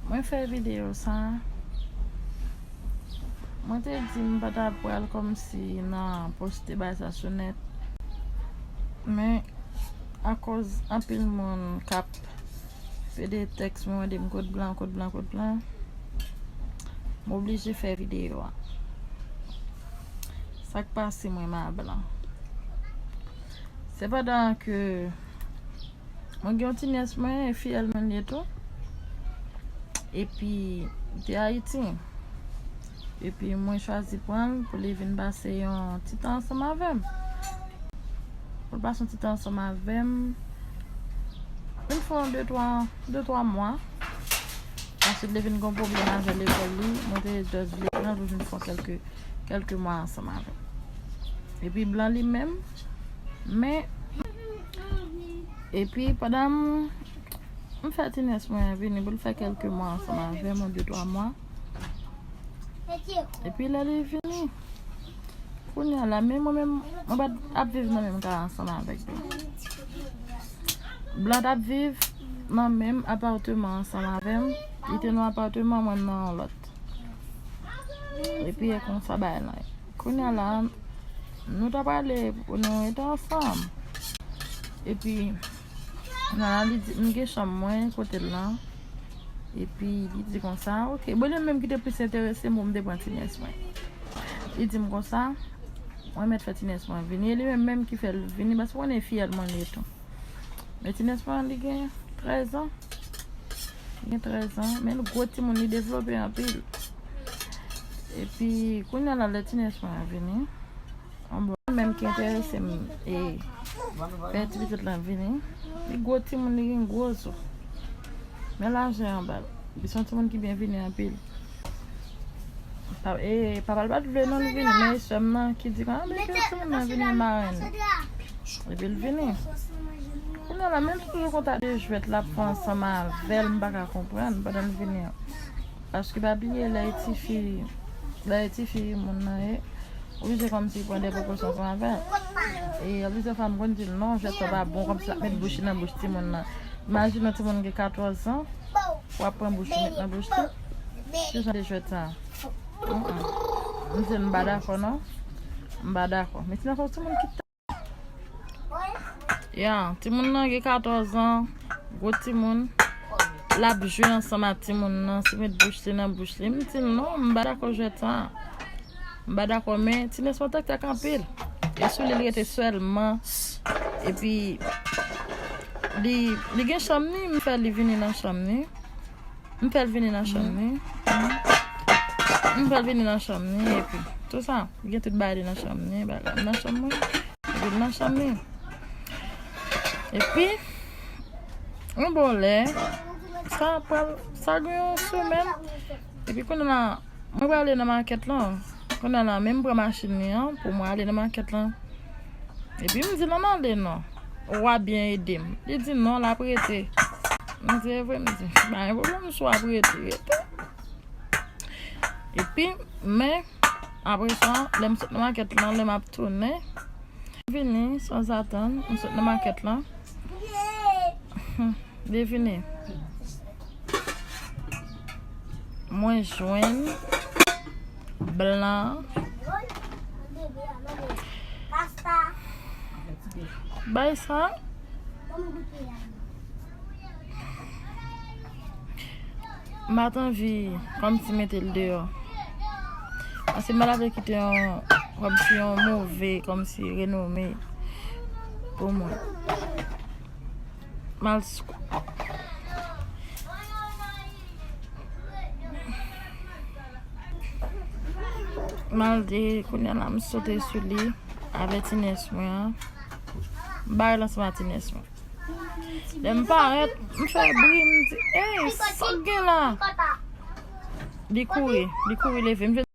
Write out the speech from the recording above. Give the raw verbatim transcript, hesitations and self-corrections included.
Mwen fè videyo sa. Mwen te di m pa ta pral kòmsi nan poste bagay sa sou nèt. Men, akoz anpil moun k ap pede tèks mwen, mande m kot Blan, kot Blan, kot Blan, m oblije fè videyo a. Sa k pase mwen, m a Blan. Sepandan ke mwen gen yon ti nyès mwen, e fiyèl mwen li ye tou. Epi, li te Ayiti. Epi, mwen chwazi pran l pou li vin pase yon ti tan ansanm avè m. Pou l pase yon ti tan ansanm avè m. Vin fè yon de, twa, de, twa mwa. Answit, li vin gen pwoblèm avè lekòl li. Mwen te just vle pran l pou vin fè kèlke, kèlke mwa ansanm avè m. Epi Blan li menm, men, epi pandan m, m fè ti nyès mwen an vini pou l fè kèlke mwa ansanm avè m, yon de, twa mwa. Epi lè li vini, kounye a la, men mwen menm, mwen pa t ap viv nan menm kay ansanm avèk Blan. Blan t ap viv nan menm apatman ansanm avè m. Li te nan yon apatman, mwen nan yon lòt. Epi e konsa bagay lan ye. Kounye a la, nou ta prale pou nou rete ansanm. Epi, kounye a la, li di, m gen chanm mwen kote l lan. Epi, li di konsa, ok. Bon, li menm ki te plis enterese m pou m te pran ti nyès mwen. Li di m konsa, mwen mèt fè ti nyès mwen vini. E li menm menm ki fè l vini, paske w konnen fiyèl mwen li ye tou. Men ti nyès mwen, li gen trèz an. Li gen trèz an, men li gwo timoun, li devlope anpil. Epi, kounye a la, lè ti nyès mwen an vini, yon bò menm ki enterese m, e, fè ti pitit lan vini. Li gwo timoun, li gen gwo zo. Men lajè anba l. Li se yon timoun ki byen vini anpil. Pa, e, papa l pa t vle non l vini, men e sè m nan ki di, "Ah, men ke timoun nan vini marenn." Epi l vini. Kounye a la, menm toujou kontak de jwèt l ap fè ansanm avè l, m pa ka konprann pandan l vini an. Paske pa bliye, lè e tifi, lè e tifi moun nan ye, oblije kòmsi pran de prekosyon ansanm avè l. E oblije fwa m konn di l, "Non, jwèt sa pa bon," kòmsi l ap met bouch li nan bouch timoun nan. Imajine yon timoun gen katòz an, w ap pran bouch ou met nan bouch li. Ki jan de jwèt sa? Mm-mm. M di l m pa dakò non. M pa dakò. Men ti nan fòs timoun ki ta. Ya, timoun nan gen katòz an, gwo timoun. L ap jwe ansanm ak timoun nan, si met bouch li nan bouch li. M di l non, m pa dakò jwèt sa. M pa dakò, men ti nyès mwen tèktèk anpil. E sou li l rete sèlman. Epi, li, li gen chanm li, m fè li vini nan chanm li. M fè l vini nan chanm li. M fè l vini nan chanm li, epi tou sa, li gen tout bagay li nan chanm li, bagay nan chanm mwen. Epi l nan chanm li. Epi, yon bon lè, sa pral, sa gen yon semèn. Epi kounye a la, mwen prale nan makèt lan. Kounye a la, men m pran machin li an pou mwen ale nan makèt lan. Epi m di l, "Ann ale non. W a byen ede m." Li di, "Non, l ap rete." M di, "E vre?" M di, "Pa gen pwoblèm, si w ap rete, rete." Epi, men, apre sa, lè m sot nan makèt lan, lè m ap tounen, vini, sanzatann, m sot nan makèt lan. Li vini. Mwen jwenn Blan. Bay sa. M pa t anvi kòmsi mete l deyò. Paske m pa ta vle kite yon, kòmsi yon move, kòmsi renome pou mwen. M al s-, m al de, kounye a la, m sote sou li avè ti nyès mwen an. M bare l ansanm ak ti nyès mwen. Lè m parèt, m fè bri, m di, "Ey, sa k gen la?" Li kouri, li kouri leve. M